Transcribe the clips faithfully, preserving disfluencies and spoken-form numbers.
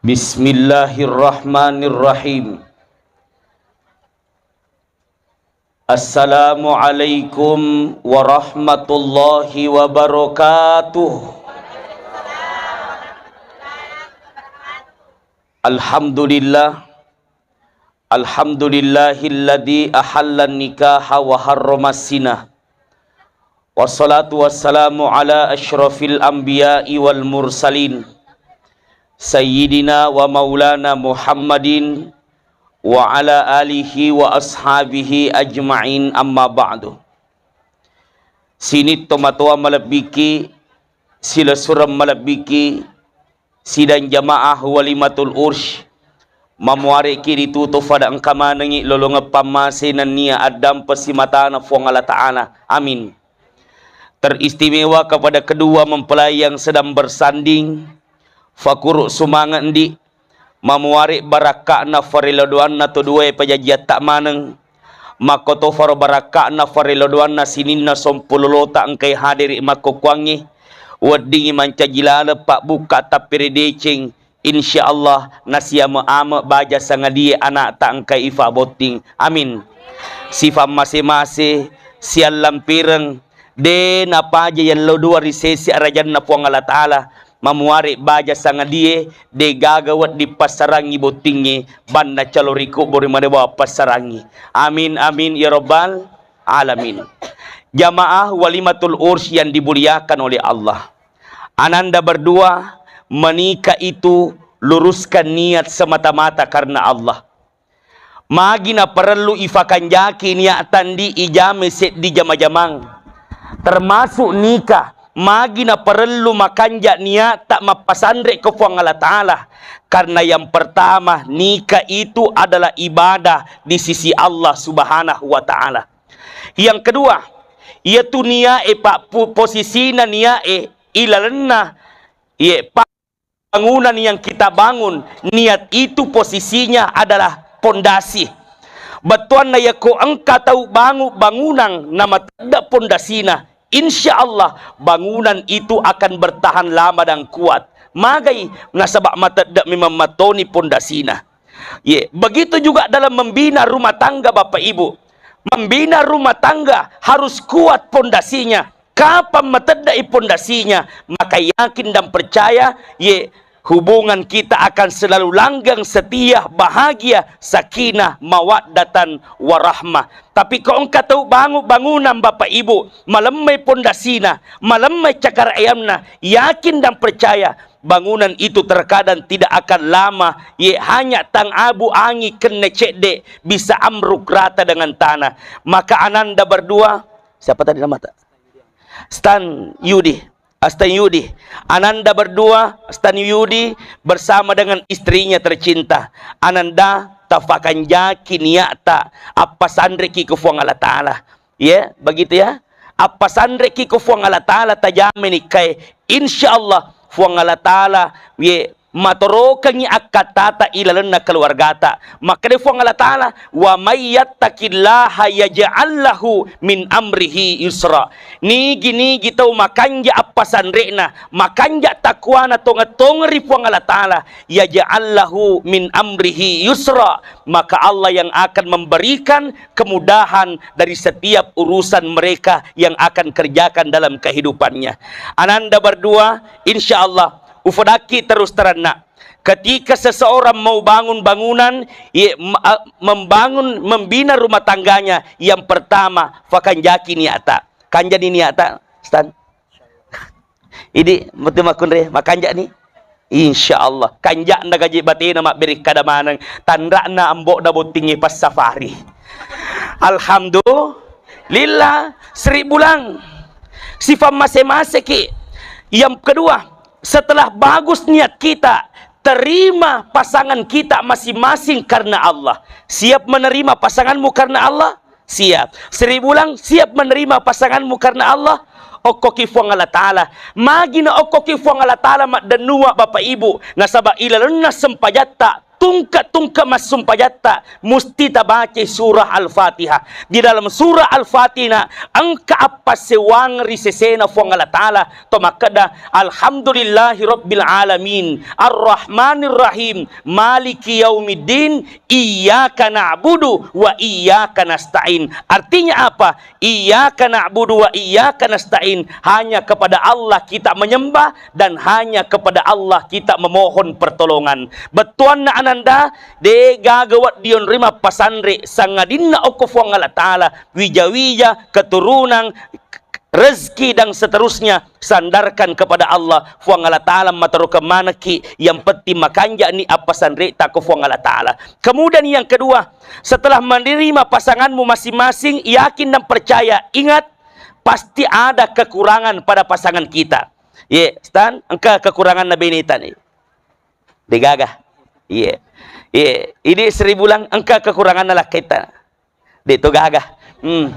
Bismillahirrahmanirrahim. Assalamualaikum warahmatullahi wabarakatuh. Alhamdulillah. Alhamdulillahilladzi ahallan nikaha wa harramas zina. Wassalatu wassalamu ala asyrafil anbiya'i wal mursalin, sayyidina wa maulana Muhammadin wa ala alihi wa ashabihi ajma'in, amma ba'du. Sining tomatoa malebbiki, silesureng malebbiki, sidang jamaah walimatul ursy, mamuare'ki ritutu fada engka manengngi lolongeng pammase nennia addampeng simatana Fuang Allah Ta'ala. Amin. Teristimewa kepada kedua mempelai yang sedang bersanding, fakuru sumanga' ndi, mamuare' barakka'na fariladoanna to duae pajajiatta maneng, makkotofaro barakka'na fariladoanna sininna sompulolota engkai hadiri makkokkuangnge, weddingngi mancaji laleng pabbukka tappere deceng, insya Allah nasiame-ame baja sangadie ana'ta engkai ifabotting. Amin. Sifammase-mase, siallampireng, de napaja yello dua ri sese arajanna Puang Allah Ta'ala, mamuare' baja sangadie, de gaga wedding passarangngi bottingnge, banna calo ri kubbu ri manebawa passarangngi. Amin, amin, ya rabbal alamin. Jamaah walimatul urs yang dimuliakan oleh Allah. Ananda berdua, menikah itu luruskan niat semata-mata karena Allah. Magi naparellu ifakanjaki niatta ndi ijame seddi jama-jamang. Termasuk nikah, magi naparellu makanja niatta mappasanre ko Puang Allah Ta'ala. Karena yang pertama, nikah itu adalah ibadah di sisi Allah Subhanahu wa Ta'ala. Yang kedua, iyatu niae, Pak, pu-, posisina niae ilalenna, ye, Pak, bangunan yang kita bangun, niat itu posisinya adalah pondasi. Bettuanna, yako engka tau bangu bangunan namatedde pondasina, insya Allah bangunan itu akan bertahan lama dan kuat. Magai? Nasaba matedde memang matoni pondasina. Ye, begitu juga dalam membina rumah tangga, Bapak Ibu. Membina rumah tangga harus kuat pondasinya. Kapan matedde'i pondasinya, maka yakin dan percaya, ye, hubungan kita akan selalu langgeng, setia, bahagia, sakinah, mawaddatan, warahmah. Tapi ko engka tau bangu bangunan, Bapak Ibu, malemmai pondasina, malemmai cakar ayamna, yakin dan percaya, bangunan itu terkadang tidak akan lama, ye, hanya tang abu angi kenne cedde, bisa amruk rata dengan tanah. Maka ananda berdua, siapa tadi namata? Stan Yudi. Stan Yudi. Ananda berdua, Stan Yudi bersama dengan istrinya tercinta. Ananda, tafakanjaki niatta appasanreki ke Fuang Allah Ta'ala. Ye, begitu ya. Appasanreki ko Fuang Allah Ta'ala, tajamai nikkae. Insya Allah Fuang Allah Ta'ala, ye, matorokengngi akkattata ilalenna keluargata. Makkeda Fuang Allah Ta'ala, "Wa may yattaqillaha yaj'al lahu min amrihi yusra." Nigi-nigi tau makanja appasanre'na, makanja takwana tongeng-tongeng ri Fuang Allah Ta'ala, yaj'al lahu min amrihi yusra, maka Allah yang akan memberikan kemudahan dari setiap urusan mereka yang akan kerjakan dalam kehidupannya. Ananda berdua, insya Allah, ufadakki terus teranna. Ketika seseorang mau bangun bangunan, ye, ma-, a-, membangun, membina rumah tangganya, yang pertama, fakanjaki niata. Kanjani niata, Stan? Idi, mutu makkunre, makanjani? Insya Allah. Kanja'na gaji batena mabbere kada maneng. Tanra'na ambo'na bottingnge passafari. Alhamdulillah. Sri Bulang. Sifat mase-maseki. Yang kedua, setelah bagus niat kita, terima pasangan kita masing-masing karena Allah. Siap menerima pasanganmu karena Allah? Siap. Sri Bulang, siap menerima pasanganmu karena Allah? Okkoki Fuang Allah Ta'ala. Magi na okkoki Fuang Allah Ta'ala maddennua, Bapak Ibu. Nasaba ilalenna sempajatta, tungke-tungke massumpajatta, musti tabacai surah Al-Fatihah. Di dalam surah Al-Fatihah, engka appassewang ri sesena Fuang Allah Ta'ala, to makkeda, "Alhamdulillahi Rabbil Alamin, Ar-Rahmanir Rahim, Maliki Yaumiddin, Iyyaka na'budu wa iyyaka nasta'in." Artinya apa? "Iyyaka na'budu wa iyyaka nasta'in." Hanya kepada Allah kita menyembah dan hanya kepada Allah kita memohon pertolongan. Bettuanna ananda, de gaga wedding ri mappasanre, sangadinna okko Fuang Allah Ta'ala, wija-wija, keturunan, rezeki, dan seterusnya, sandarkan kepada Allah. Fuang Allah Ta'ala matarokeng manekki, yang penting makanja'ni appasanreta ko Fuang Allah Ta'ala. Kemudian yang kedua, setelah menerima pasanganmu masing-masing, yakin dan percaya, ingat, pasti ada kekurangan pada pasangan kita. Ye, Stan, engka kekuranganna beneta ni. Degaga. Iye. Iye. Idi Sri Bulang engka kekuranganna lakkaitta. De to gaga. Hmm.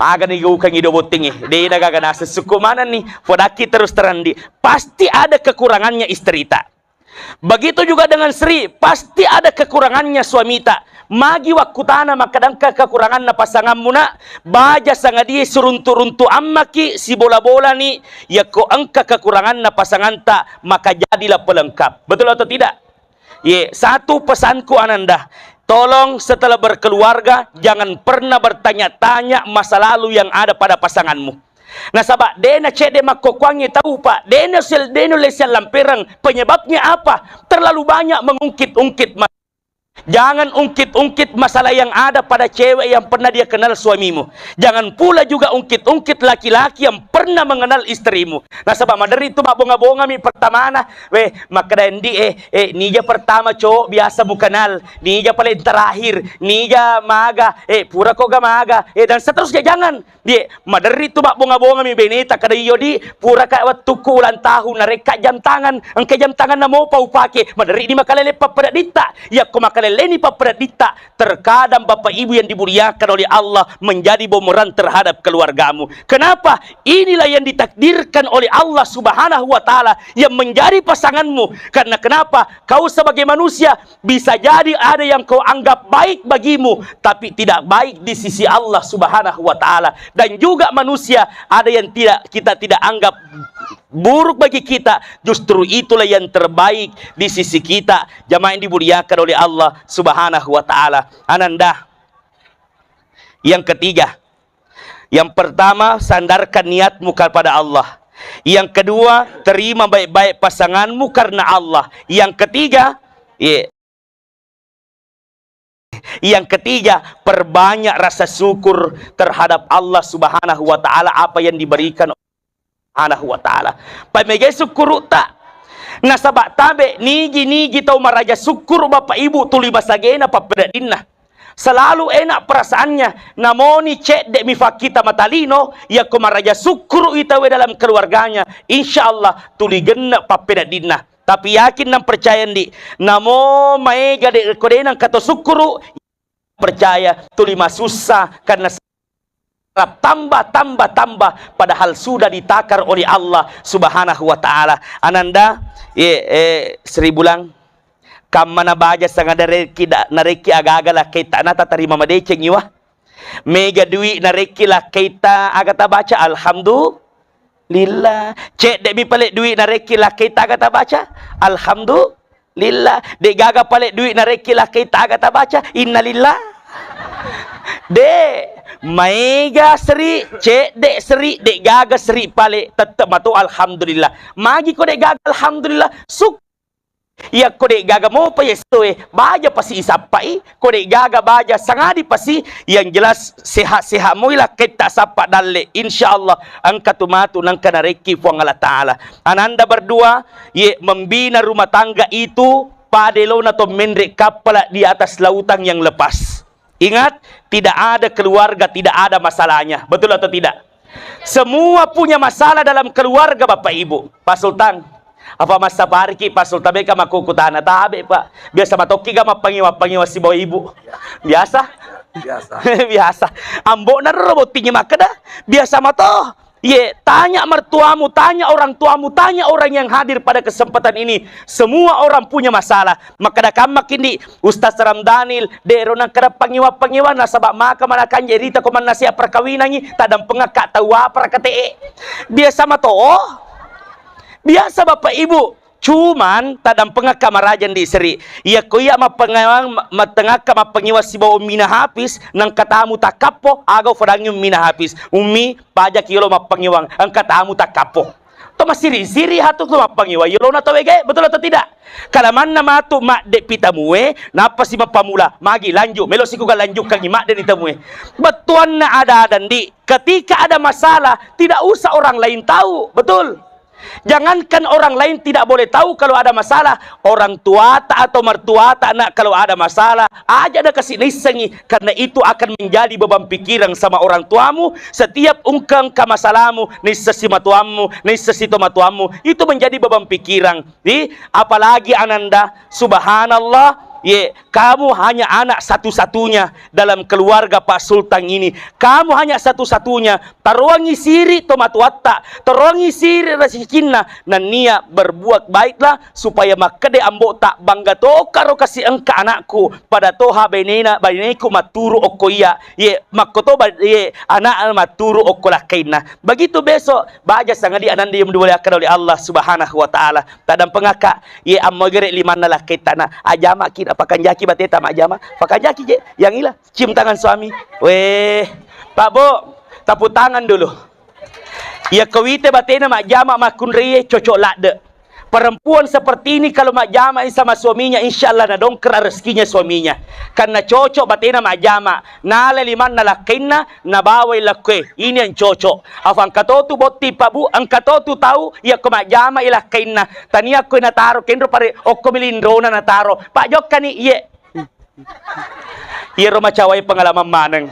Aga ni gaukangi do bottingi. De na gaga naseng sukku manenni. Podakki terus terang di. Pasti ada kekurangannya istrita. Begitu juga dengan Sri, pasti ada kekurangannya suamita. Magi wakkutana makkeda engka kekuranganna pasanganmu, nak? Baja sangadie siruntu-runtu ammaki, sibola-bolani, yakko engka kekuranganna pasanganta, maka jadilah pelengkap. Betul atau tidak? Ye, satu pesanku ananda, tolong setelah berkeluarga, jangan pernah bertanya-tanya masa lalu yang ada pada pasanganmu. Nasaba de na cedde makkokkoangngi tau, Pak, de na sel-, de nulle siallampereng. Penyebabnya apa? Terlalu banyak mengungkit-ungkit ma-, jangan ungkit-ungkit masalah yang ada pada cewek yang pernah dia kenal suamimu. Jangan pula juga ungkit-ungkit laki-laki yang pernah mengenal istrimu. Nasaba maderri tu mabbonga-bongami pertamana, weh, makkeda ndi, eh, eh, nija pertama, Cok, biasa mukenal, nija paling terakhir, nija maga, eh, pura ko ga maga, eh, dan seterusnya. Jangan. Die, maderri tu mabbonga-bongami beneta, kada iyo di, puraka wettukku ulang tahun, narekka jam tangan, engka jam tangan namopa upake, maderri di makalele papperedditta. Yakko makaleleni papperedditta, terkadang Bapak Ibu yang dimuliakan oleh Allah menjadi bumerang terhadap keluargamu. Kenapa? Inilah yang ditakdirkan oleh Allah Subhanahu wa Ta'ala yang menjadi pasanganmu. Karena kenapa? Kau sebagai manusia, bisa jadi ada yang kau anggap baik bagimu, tapi tidak baik di sisi Allah Subhanahu wa Ta'ala. Dan juga manusia, ada yang tidak, kita tidak anggap buruk bagi kita, justru itulah yang terbaik di sisi kita. Jamaah yang dimuliakan oleh Allah Subhanahu wa Ta'ala. Ananda, yang ketiga, yang pertama, sandarkan niatmu kepada Allah. Yang kedua, terima baik-baik pasanganmu karena Allah. Yang ketiga, ye, yang ketiga, perbanyak rasa syukur terhadap Allah Subhanahu wa Ta'ala, apa yang diberikan Subhanahu wa Ta'ala. Pamegai sukkuru'ta. Nasaba tabe, nigi-nigi tau maraja sukkuru, Bapak Ibu, tuli masagena pappedaddinna. Selalu enak perasaannya. Namoni cedde mi fakkita matalino, yakko maraja sukkuru itawe dalam keluarganya, insya Allah tuli genne pappedaddinna. Tapi yakin dan percaya, ndi, namo maega de, ko de nengka to sukkuru, percaya tuli masussa karena tambah, tambah, tambah, padahal sudah ditakar oleh Allah Subhanahu wa Ta'ala. Ananda, ye, eh, Sri Bulang, kammana baja sangaderekki da, narekki agaga lakkaitta na tatarima madeceng iwa. Mega dui narekki lakkaitta aga tabaca, alhamdulillah. Cedde mi pale dui narekki lakkaitta aga tabaca, alhamdulillah. Lillah. De'gaga pale dui narekki lakkaitta aga tabaca, innalillah. De, maega seri, cedde seri, de'gaga seri pale, tette mato alhamdulillah. Magi ko de'gaga alhamdulillah, suk. Yakko de'gaga mopa yesoe, baja pasi isappai, ko de'gaga baja sangadi pasi, yang jelas sehat-sehat moi lakkaitta sappa dalle. Insya Allah engka tu matu nangka narekki Puang Allah Ta'ala. Ananda berdua, ye, membina rumah tangga itu pada elona to menre kappala di atas lautan yang lepas. Ingat, tidak ada keluarga tidak ada masalahnya. Betul atau tidak? Semua punya masalah dalam keluarga, Bapak Ibu. Pak Sultan, apa massapariki Pak Sultan, beka makkukutana tabe, Pak. Biasa matokki ga mappangiwa-pangiwa sibawa ibu. Biasa? Biasa. Biasa. Ambo'na ro bottingi makkeda, biasa mato. Ye, tanya mertuamu, tanya orang tuamu, tanya orang yang hadir pada kesempatan ini. Semua orang punya masalah. Makkeda kamma kindi, Ustaz Ramdanil, de' ro nangkada pangiwa-pangiwa, nasaba maka manakanja rita ko mannasihat perkawinangi, tadampengakka tau apa rakatee. Biasa mato. Biasa Bapak Ibu. Cuman, tadampengakka maraja ndi seri. Iyakko iya mappangiwang, ma-, mattengakka mappangiwang sibawa Ummina Hafiz, nangka tamu takkappo, aga ufadangi Ummina Hafiz. Ummi, pajaki yolo mappangiwang, engka tamu takkappo. To masiri-siri hatu to mappangiwang, yolona tau ege, betul atau tidak? Kalamanna matu madde pitamue, nappa si mappamula, magi lanjut, melo sikuga lanjutkangi madde ni tamue. Bettuanna ada-ada ndi, ketika ada masalah, tidak usah orang lain tahu, betul? Jangankan orang lain tidak boleh tahu kalau ada masalah, orang tuata atau mertuata, nak, kalau ada masalah, aja na kasi naissengi, karena itu akan menjadi beban pikiran sama orang tuamu. Setiap engka-, engka masalahmu, naisseng si matuammu, naisseng si tomatuammu, itu menjadi beban pikiran. Di, apalagi ananda, subhanallah, ye, kamu hanya anak satu-satunya dalam keluarga Pak Sultan ini. Kamu hanya satu-satunya. Taroangngi siri tomatuatta, taroangngi siri rezekinna, nennia berbuat baiklah supaya makkeda ambo'ta, bangga tokkaro kasi engka anakku, pada toha benena, beneku matturu okko iya, ye, makkoto ba-, ye, anak matturu okko lakkainna. Begitu besok, baja sangadi ananda yang dimuliakan oleh Allah Subhanahu wa Ta'ala. Tadampengakka, ye, ammo gere limanna lakkaitta na, ajamaki na pakanjaki bateta majama, pakanjaki je, yang ila. Cium tangan suami. Weh, Pak Bu, tepuk tangan dulu. Iya kawite batena majjama makkunraie cocok ladde. Perempuan seperti ini kalau majjama sama suaminya, insya Allah nadongkrak rezekinya suaminya. Karena cocok batena majjama. Nala limanna lakkainna, nabawai lakkue. Ini yang cocok. Afangkatotu botti Pak Bu, engkatotu tau, iya ko majjama i lakkainna. Tania ko nataro kenro pare, okko milindrona nataro. Pak jokkani, iye. Iyaro macawae pengalaman maneng.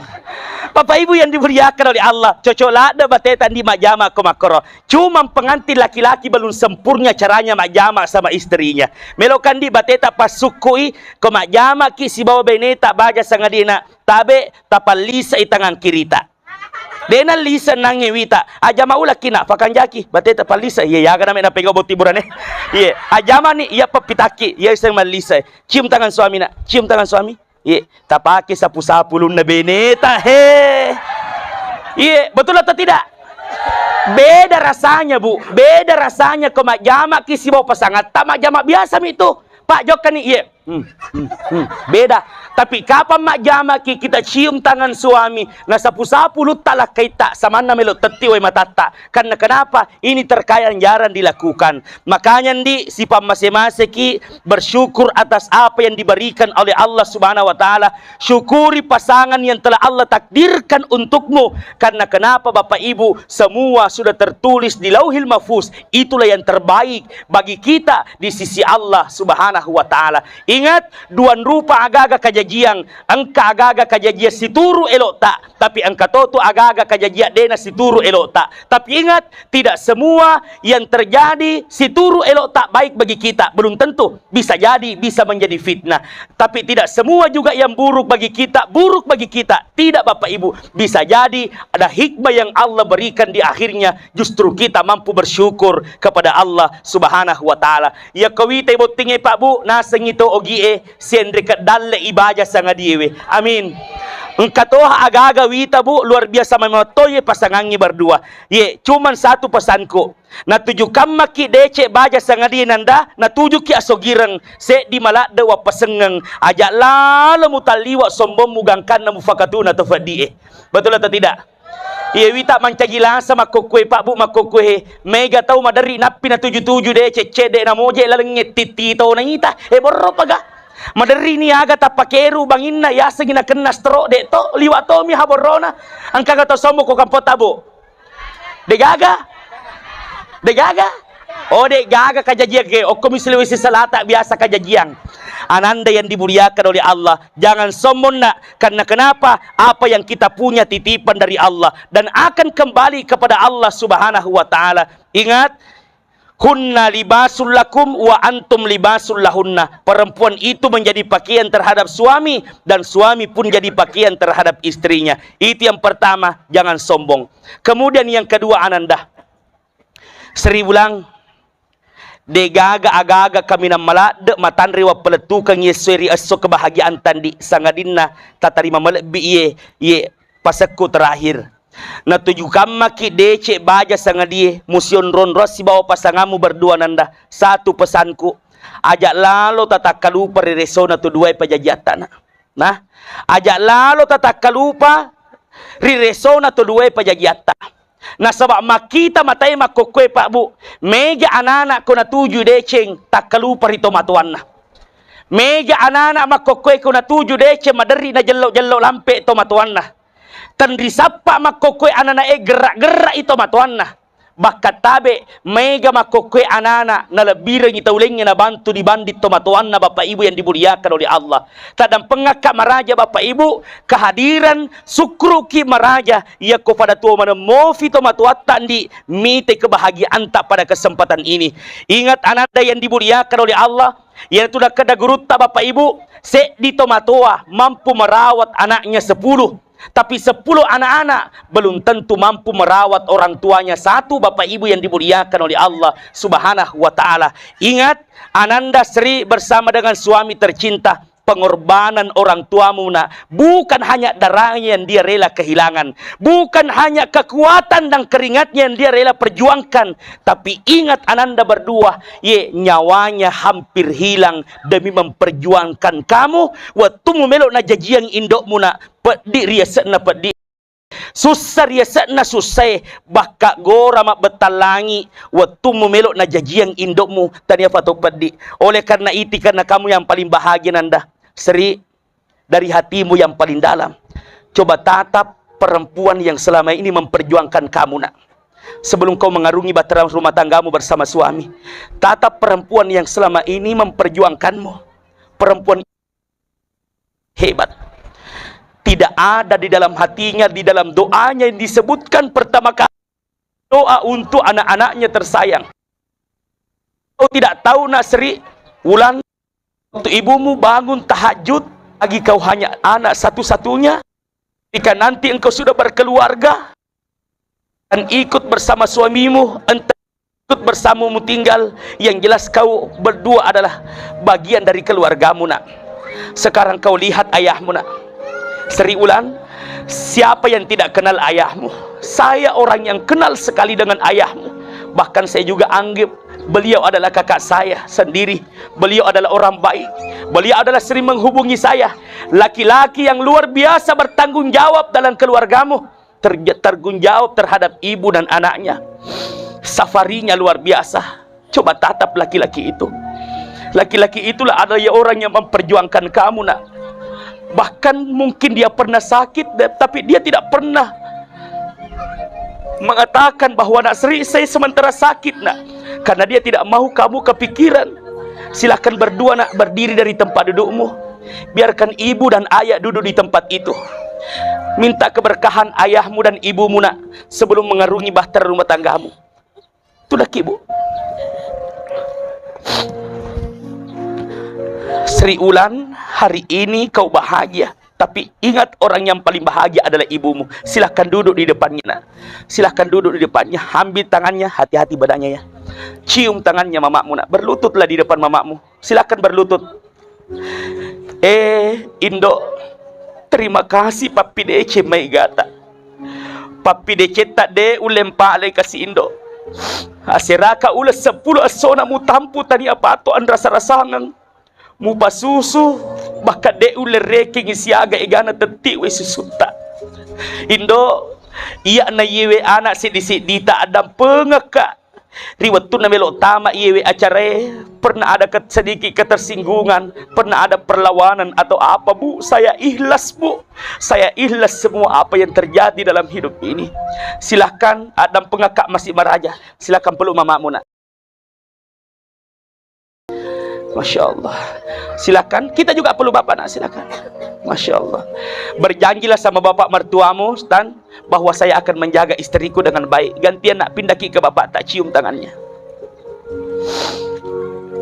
Bapak Ibu yang dimuliakan oleh Allah, cocok ladde bateta ndi majjama ko makkoro. Cuma pengantin laki-laki belum sempurna caranya majjama sama istrinya. Melo kandi bateta passukkui, ko majjamaki sibawa beneta baja sangadina, tabe tapallisai tangan kirita. Dena lise nangnge wita, ajama ulakki na pakanjaki, bateta pallise, iya yaga name napegau botting burane. Iye, ajama ni iya peppitakki, iya iseng mallise. Cium tangan suami na, cium tangan suami. Iye, tapake sapu-sapu ulunna beneta, he. Iye, betul atau tidak? Beda rasanya, Bu. Beda rasanya ko majjamaki sibawa pasangatta majjama biasa mi tu. Pak jokkani, iye. Hmm, hmm, hmm. Beda. Tapi kapan majjamaki kita cium tangan suami, nasapu-sapu ulutta lakkaitta, samanna melo tetti wae matatta. Karena kenapa? Ini terkadang jarang dilakukan. Makanya ndi, sipammase-maseki bersyukur atas apa yang diberikan oleh Allah Subhanahu wa Ta'ala. Syukuri pasangan yang telah Allah takdirkan untukmu. Karena kenapa, Bapak Ibu? Semua sudah tertulis di Lauhil Mahfuz. Itulah yang terbaik bagi kita di sisi Allah Subhanahu wa Ta'ala. Ingat, duan rupa agaga kajajiang, engka agaga kajajiang situru elo'ta, tapi engka totu agaga kajajiang dena situru elo'ta. Tapi ingat, tidak semua yang terjadi situru elo'ta baik bagi kita, belum tentu. Bisa jadi, bisa menjadi fitnah. Tapi tidak semua juga yang buruk bagi kita, buruk bagi kita. Tidak, Bapak Ibu. Bisa jadi ada hikmah yang Allah berikan di akhirnya, justru kita mampu bersyukur kepada Allah Subhanahu wa Ta'ala. Iya kawita bottingnge, Pak Bu, nasengi to ogie, senre keddalle ibaja sangadiewe. Amin. Engka toha agaga wita, Bu, luar biasa memang toye pasangangnge berdua. Ye, cuman satu pesanku. Natuju kammaki decek baja sangadie nanda, natujuki asogireng, seddi maladde wappasengngeng, aja lalo mutalliwa sombongmu gangkanna mufakatuna to feddie. Betul atau tidak? Iye wita mancaji lasa makkokkue, Pak Bu, makkokkue he. Mega tau maderri nappi natuju-tuju decek, cedde namoje lalengnge titti to naita. E borro paga. Maderri ni aga tappakeru banginna yasengi nakenna stroke de to, liwa tomi haborrona. Engkaga to sombong ko kampota, Bu? Degaga? Degaga? Oh, degaga kajajiang ke. Okko mi Sulawesi Selatan biasa kajajiang. Ananda yang dimuliakan oleh Allah, jangan sombong, Nak. Karena kenapa? Apa yang kita punya titipan dari Allah dan akan kembali kepada Allah Subhanahu wa Ta'ala. Ingat, "Hunna libasul lakum wa antum libasul lahunna." Perempuan itu menjadi pakaian terhadap suami dan suami pun jadi pakaian terhadap istrinya. Itu yang pertama, jangan sombong. Kemudian yang kedua, Ananda, Sri Wulan, degaga agaga kaminang maladde matanre wappalettukeng esso ri esso kebahagiaan tandi, sangadinna tatarima malebbi iye, iye pasekku terakhir. Natuju kammaki decek baja sangadie, musionronrong sibawa pasangammu berdua, Ananda. Satu pesanku, aja lalo tatakkalupa ri resona tu duae pajajiatta, Nak. Nah, aja lalo tatakkalupa ri resona tu duae pajajiatta. Nasaba makkita matae makkokkoe, Pak, Bu, mega anana ko natuju deceng takkalupa ri tomatoanna. Mega anana makkokkoe ko natuju deceng maderri najello-jello lampe tomatoanna. Tenri sappa makkokkoe ananae gerra-gerra i tomatoanna. Bakka tabe, maega makkokkoe anana, nalebbirengi tau laingnge nabantu dibanding tomatoanna, Bapak Ibu yang dimuliakan oleh Allah. Taddampengakka maraja, Bapak Ibu, kehadiran sukkuruki maraja, yakko pada tuo maneng mofi tomatoatta ndi, mite kebahagiaanta pada kesempatan ini. Ingat ananda yang dimuliakan oleh Allah, iyanatu nakkeda gurutta, Bapak Ibu, seddi tomatoa mampu merawat anaknya sepuluh. Tapi sepuluh anak-anak belum tentu mampu merawat orang tuanya satu, Bapak Ibu yang dimuliakan oleh Allah Subhanahu wa Ta'ala. Ingat, Ananda Sri bersama dengan suami tercinta, pengorbanan orang tuamu, Nak, bukan hanya darahnya yang dia rela kehilangan, bukan hanya kekuatan dan keringatnya yang dia rela perjuangkan, tapi ingat, Ananda berdua, ye, nyawanya hampir hilang demi memperjuangkan kamu. Wettumu melo najajiang indokmu, Nak, peddi riase'na peddi, sussa riase'na sussae, bakka gora mabbettang langi, wettumu melo najajiang indokmu, tania fato peddi. Oleh karena itu, karena kamu yang paling bahagia, Nanda Sri, dari hatimu yang paling dalam, coba tatap perempuan yang selama ini memperjuangkan kamu, Nak. Sebelum kau mengarungi bahtera rumah tanggamu bersama suami, tatap perempuan yang selama ini memperjuangkanmu. Perempuan hebat. Tidak ada di dalam hatinya, di dalam doanya yang disebutkan pertama kali doa untuk anak-anaknya tersayang. Kau tidak tahu, Nak Sri Wulan, waktu ibumu bangun tahajud, lagi kau hanya anak satu-satunya, ketika nanti engkau sudah berkeluarga, dan ikut bersama suamimu, entah ikut bersamamu tinggal, yang jelas kau berdua adalah bagian dari keluargamu, Nak. Sekarang kau lihat ayahmu, Nak. Sri Wulan, siapa yang tidak kenal ayahmu? Saya orang yang kenal sekali dengan ayahmu. Bahkan saya juga anggap beliau adalah kakak saya sendiri. Beliau adalah orang baik. Beliau adalah sering menghubungi saya. Laki-laki yang luar biasa bertanggung jawab dalam keluargamu. Ter-, tertanggung jawab terhadap ibu dan anaknya. Safarinya luar biasa. Coba tatap laki-laki itu. Laki-laki itulah adalah orang yang memperjuangkan kamu, Nak. Bahkan mungkin dia pernah sakit, da-, tapi dia tidak pernah mengatakan bahwa, "Nak Sri, saya sementara sakit, Nak." Karena dia tidak mau kamu kepikiran. Silahkan berdua, Nak, berdiri dari tempat dudukmu. Biarkan ibu dan ayah duduk di tempat itu. Minta keberkahan ayahmu dan ibumu, Nak, sebelum mengarungi bahtera rumah tanggamu. Tudakki, Bu. Sri Wulan, hari ini kau bahagia. Tapi ingat, orang yang paling bahagia adalah ibumu. Silahkan duduk di depannya, Nak. Silahkan duduk di depannya. Ambil tangannya, hati-hati badannya, ya. Cium tangannya mamamu, Nak. Berlututlah di depan mamamu. Silahkan berlutut. Eh, Indo, terima kasih pappideceng maegata. Pappidecetta de ulle mpalai kasi, Indo. Aseraka uleng seppulo essona mutampu tania pato anrasa-rasangeng. Mupasusu, bahkan de ulle rekengi siaga egana tetti wae susutta. Indo, iya na iyewe anak seddi-seddita addampengekka. Ri wettunna melo tama iyewe acarae, pernah ada ke-, sedikit ketersinggungan, pernah ada perlawanan atau apa, Bu? Saya ikhlas, Bu. Saya ikhlas semua apa yang terjadi dalam hidup ini. Silahkan, addampengekka masih maraja. Silahkan peluk mamamu, Nak. Masya Allah. Silakan. Kita juga peluk bapak, Nak. Silakan. Masya Allah. Berjanjilah sama bapak mertuamu, Stan, bahwa saya akan menjaga istriku dengan baik. Gantian, Nak, pindahki ke bapak, tak cium tangannya.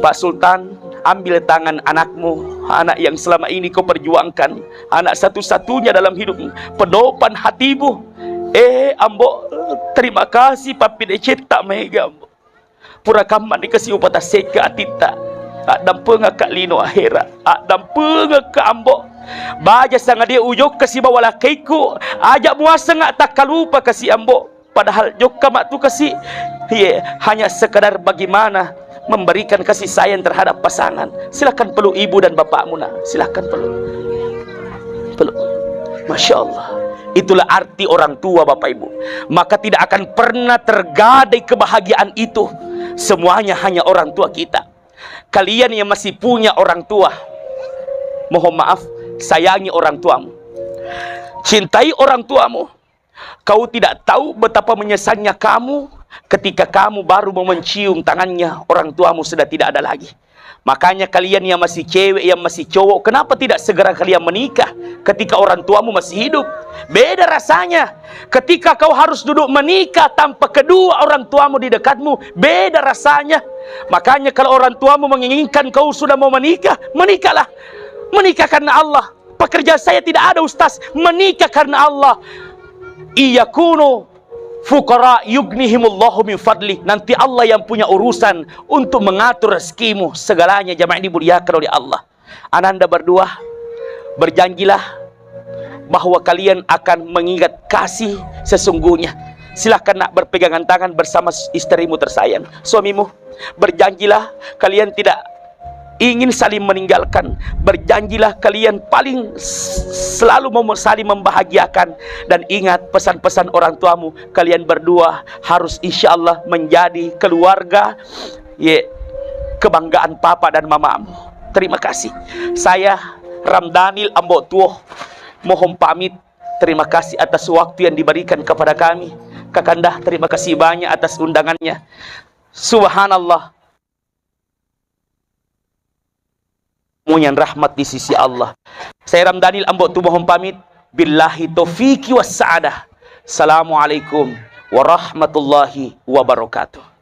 Pak Sultan, ambil tangan anakmu, anak yang selama ini kau perjuangkan, anak satu-satunya dalam hidupmu, pendopan hatimu. Eh, Ambo, terima kasih pappidecetta maega, Ambo. Pura kamma ni kasi upatasekka atitta. Addampengekka lino ahera. Addampengekka, Ambo. Baja sangadie ujokka sibawa lakkaikku. Aja muaseng takkalupa kasi, Ambo. Padahal jokka matu kasi. Iye, hanya sekedar bagaimana memberikan kasih sayang terhadap pasangan. Silakan peluk ibu dan bapakmu, nak. Silakan peluk. Peluk. Masya Allah. Itulah arti orang tua, Bapak Ibu. Maka tidak akan pernah tergadai kebahagiaan itu. Semuanya hanya orang tua kita. Kalian yang masih punya orang tua, mohon maaf, sayangi orang tuamu. Cintai orang tuamu. Kau tidak tahu betapa menyesalnya kamu ketika kamu baru mau mencium tangannya, orang tuamu sudah tidak ada lagi. Makanya kalian yang masih cewek, yang masih cowok, kenapa tidak segera kalian menikah ketika orang tuamu masih hidup? Beda rasanya. Ketika kau harus duduk menikah tanpa kedua orang tuamu di dekatmu, beda rasanya. Makanya kalau orang tuamu menginginkan kau sudah mau menikah, menikahlah. Menikah karena Allah. Pekerjaan saya tidak ada, Ustaz. Menikah karena Allah. Iyakunu fuqara yughnihimullahu min fadli. Nanti Allah yang punya urusan untuk mengatur rezekimu, segalanya, jamaah yang dimuliakan oleh Allah. Ananda berdua, berjanjilah bahwa kalian akan mengingat kasih sesungguhnya. Silahkan, nak, berpegangan tangan bersama s-, istrimu tersayang, suamimu. Berjanjilah kalian tidak ingin saling meninggalkan. Berjanjilah kalian paling s-, selalu mau saling membahagiakan. Dan ingat pesan-pesan orang tuamu, kalian berdua harus, insya Allah, menjadi keluarga, ye, kebanggaan papa dan mamamu. Terima kasih. Saya Ramdanil Ambo Tuo, mohon pamit. Terima kasih atas waktu yang diberikan kepada kami. Kakanda, terima kasih banyak atas undangannya. Subhanallah. Mu yang rahmat di sisi Allah. Saya Ramdanil Ambo Tuo mohon pamit. Billahi taufiqi was sa'adah. Assalamualaikum warahmatullahi wabarakatuh.